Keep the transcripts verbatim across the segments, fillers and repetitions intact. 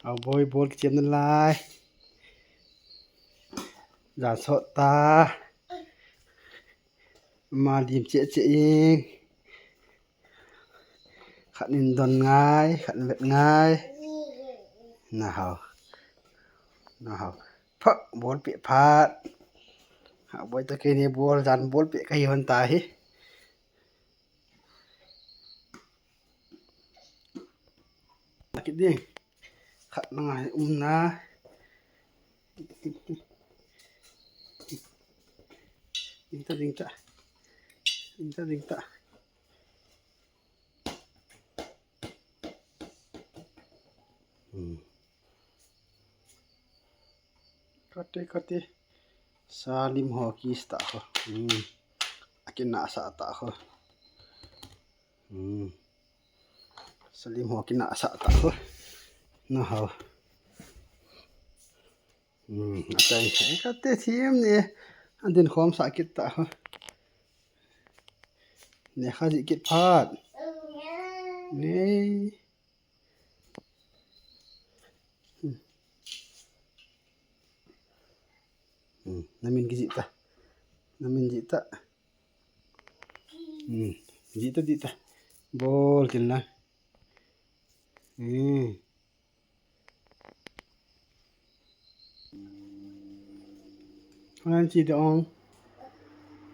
Haoboi bol chem nalai. Jan sot ta. Ama lim cheh cheh ing. Khat in don ngai, khat in vet ngai. Nahao. Nahao. Phak, bol peh phat. Haoboi toh keini bol, jan bol peh kahi hon tahi. Kit ding. Khat na ngai um na. Ding ta, ding ta. Ding ta, ding ta. Hmm. Kati, kati. Salim ho kisa ta ho. Hmm. Akinasa ta ho. Hmm. Salim ho kinasa ta ho. Nahao. Hmm. Atai. Kati thim ni. Adin khom sa kit ta ho. Nekha ji kit phat. Ni. Hmm. Hmm. Namin kijih ta. Namin jih ta. Hmm. Jih ta, jih ta. Bol kin la. Hmm. Honan chi de ong.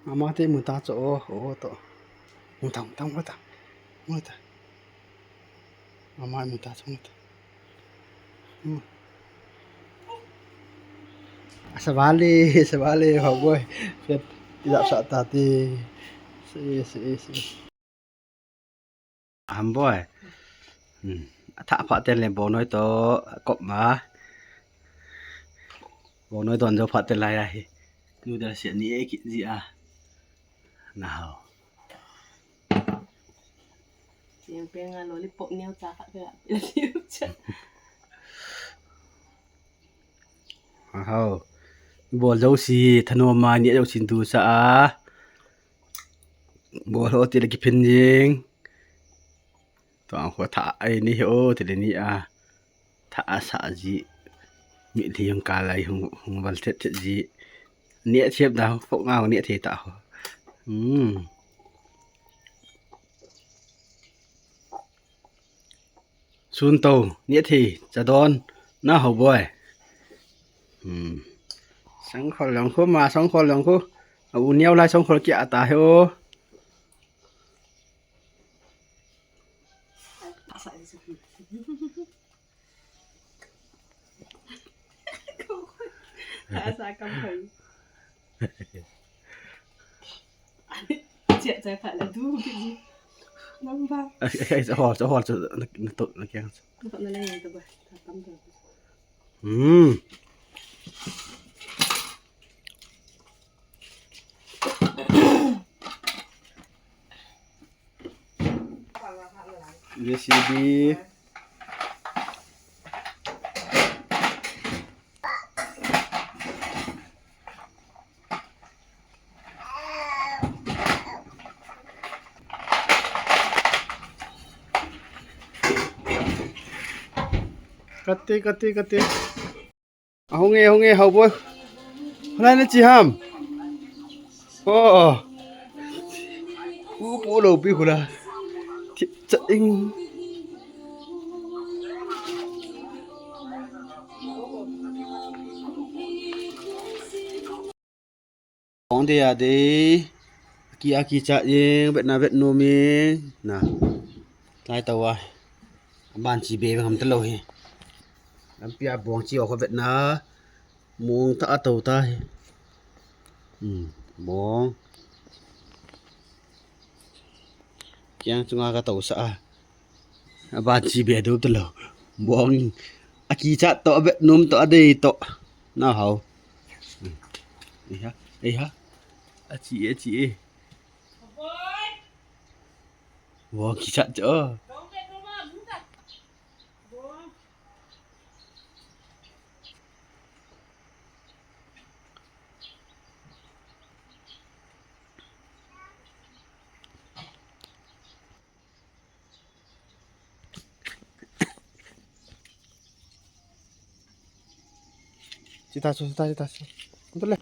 Ama te muta cho o, o to. Muta, muta, muta. Muta. Ama muta cho muta. Hmm. Asabali, asabali, Haoboi. Pet, tidak sa tati. Si, si, si. Haoboi. Hmm. Atha pha ten le bonoi to kop ma. Bonoi don jo pha ten lai ahi. Nu da se ni e ki ji a. Nahao. Siang pe nga lollipop neo cha khat pe la. Nahao. Bol jo si thano ma ni jo sin du sa a. Bol ho ti le kiphin jing. Tuang ho tha ai ni ho ti le ni a. Tha asa ji. Mi li hung ka lai hung, hung val thet thet ji. Ni a thiep da ho, pok nga ni a thei ta ho. Hmm. Sun to, ni a thei, cha don, na Haoboi. Hmm. Sangkhol lang khu ma, sangkhol lang khu. A u neo lai sangkhol kia ta he o. Asa kam khoi. Chia chai pha la du ki ji. Nang ba. Ai, ai, ai, hol, hol, na, na to, na kiang. Na to na le to ba. Ta tam to. Hmm. J C B. Kati, kati, kati. Ahung e, ahung e, Haoboi. Hoilai na chi ham. Oh, oh. Pu, pu lo pi hula. Thip chat ing. Ong de ya de. Aki, aki cha jing, vet na vet nom jing. Na. Lai tau a. Aban chi be ngam ta lou hi. Lampi a bong chi o kho vet na. Mong ta a tau ta hi. Hmm, bong. Kiang chunga ka tau sa a. Aban chi be do ta lou. Bong. Aki cha to, a vet nom to, a dei to. Na hao. Ei ha, ei ha. A chi e, a chi e. Bong ki cha cho. Chita chu, chita, chita chu. Tule.